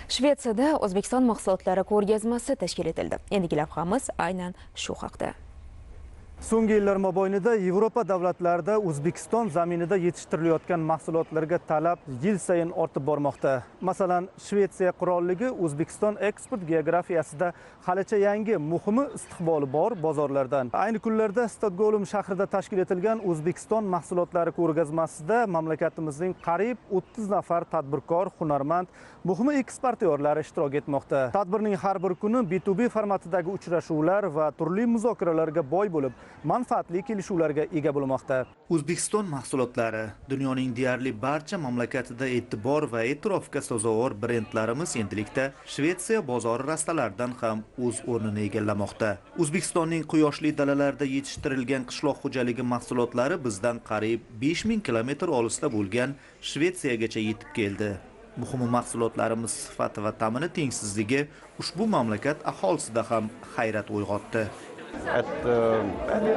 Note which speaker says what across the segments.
Speaker 1: Shvetsiyada O'zbekiston mahsulotlari ko'rgazmasi tashkil etildi. Endigi lavhamiz aynan shu haqda.
Speaker 2: So'nggi yillar mobaynida Yevropa davlatlarida O'zbekiston zaminida yetishtirilayotgan mahsulotlarga talab yil sayin ortib bormoqda. Masalan, Shvetsiya qirolligi O'zbekiston eksport geografiyasida halicha yangi, muhimi istiqboli bor bozorlardan. Ayni kunlarda Stokgolm shahrida tashkil etilgan O'zbekiston mahsulotlari ko'rgazmasida mamlakatimizning qariyb 30 nafar tadbirkor, hunarmand, muhimi eksportyorlari ishtirok etmoqda. Tadbirning har bir kuni B2B formatidagi uchrashuvlar va turli muzokaralarga boy bo'lib, manfaatli kelishuvlarga ega bo'lmoqda.
Speaker 3: O'zbekiston mahsulotlari dunyoning deyarli barcha mamlakatida e'tibor va e'tirofga sazovor brendlarimiz endilikda Shvetsiya bozori rastalaridan ham o'z o'rnini egallamoqda. O'zbekistonning quyoshli dalalarida yetishtirilgan qishloq xo'jaligi mahsulotlari bizdan qariyb 5000 kilometr olisda bo'lgan Shvetsiyagacha yetib keldi. Muhimi, mahsulotlarimiz sifati va ta'mini tengsizligi ushbu mamlakat aholisida ham hayrat uyg'otdi.
Speaker 4: Ett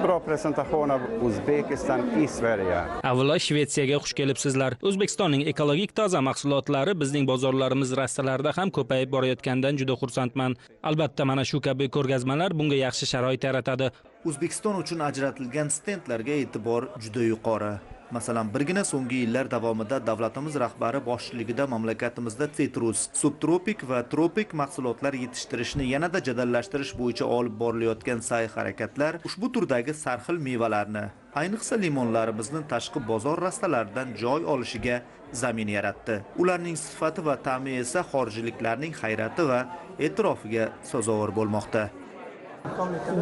Speaker 4: bra presentation av Uzbekistan i Sverige.
Speaker 5: Avvalo Shvetsiyaga xush kelibsizlar. O'zbekistonning ekologik toza mahsulotlari bizning bozorlarimiz rastalarida ham ko'payib borayotganidan juda xursandman. Albatta, mana shu kabi ko'rgazmalar bunga yaxshi sharoit yaratadi.
Speaker 3: O'zbekiston uchun ajratilgan stendlarga e'tibor juda yuqori. Masalan, birgina so'nggi yillar davomida davlatimiz rahbari boshchiligida mamlakatimizda sitrus, subtropik va tropik mahsulotlar yetishtirishni yanada jadallashtirish bo'yicha olib borilayotgan sa'y-harakatlar ushbu turdagi sarxil mevalarni, ayniqsa limonlarimizni tashqi bozor rastalaridan joy olishiga zamin yaratdi. Ularning sifati va ta'mi esa xorijliklarning hayrati va e'tirofiga sazovor bo'lmoqda.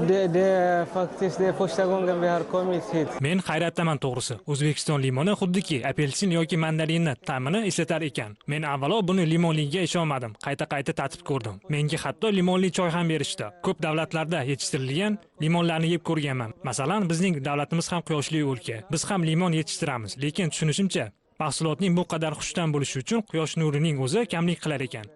Speaker 6: Det är faktiskt det första gången vi har kommit hit.
Speaker 7: Men hayratdaman to'g'risi. O'zbekiston limoni xuddiki apelsin yoki mandarinni ta'mini eslatar ekan. Men avvalo buni limonligiga ishonmadim. Qayta-qayta tatib ko'rdim. Menga hatto limonli choy ham berishdi. Ko'p davlatlarda yetishtirilgan limonlarni yeb ko'rganman. Masalan, bizning davlatimiz ham quyoshli o'lka. Biz ham limon yetishtiramiz, lekin tushunishimcha, mahsulotning bu qadar xushtam bo'lishi uchun quyosh nurining o'zi kamlik qilar ekan.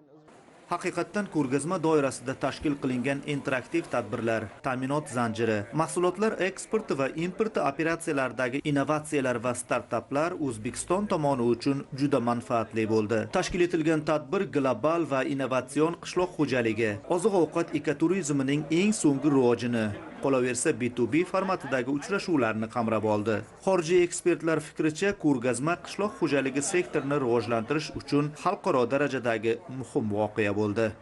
Speaker 3: Haqiqatdan ko'rgazma doirasida tashkil qilingan interaktiv tadbirlar, ta'minot zanjiri, mahsulotlar eksporti va importi operatsiyalaridagi innovatsiyalar va startaplar O'zbekiston tomoni uchun juda manfaatli bo'ldi. Tashkil etilgan tadbir global va innovatsion qishloq xo'jaligi, oziq-ovqat ekoturizmining eng so'nggi rivojini, qolaversa B2B formatidagi uchrashuvlarni qamrab oldi. Xorijiy ekspertlar fikricha, ko'rgazma qishloq xo'jaligi sektorini rivojlantirish uchun xalqaro darajadagi muhim voqea bo'ldi.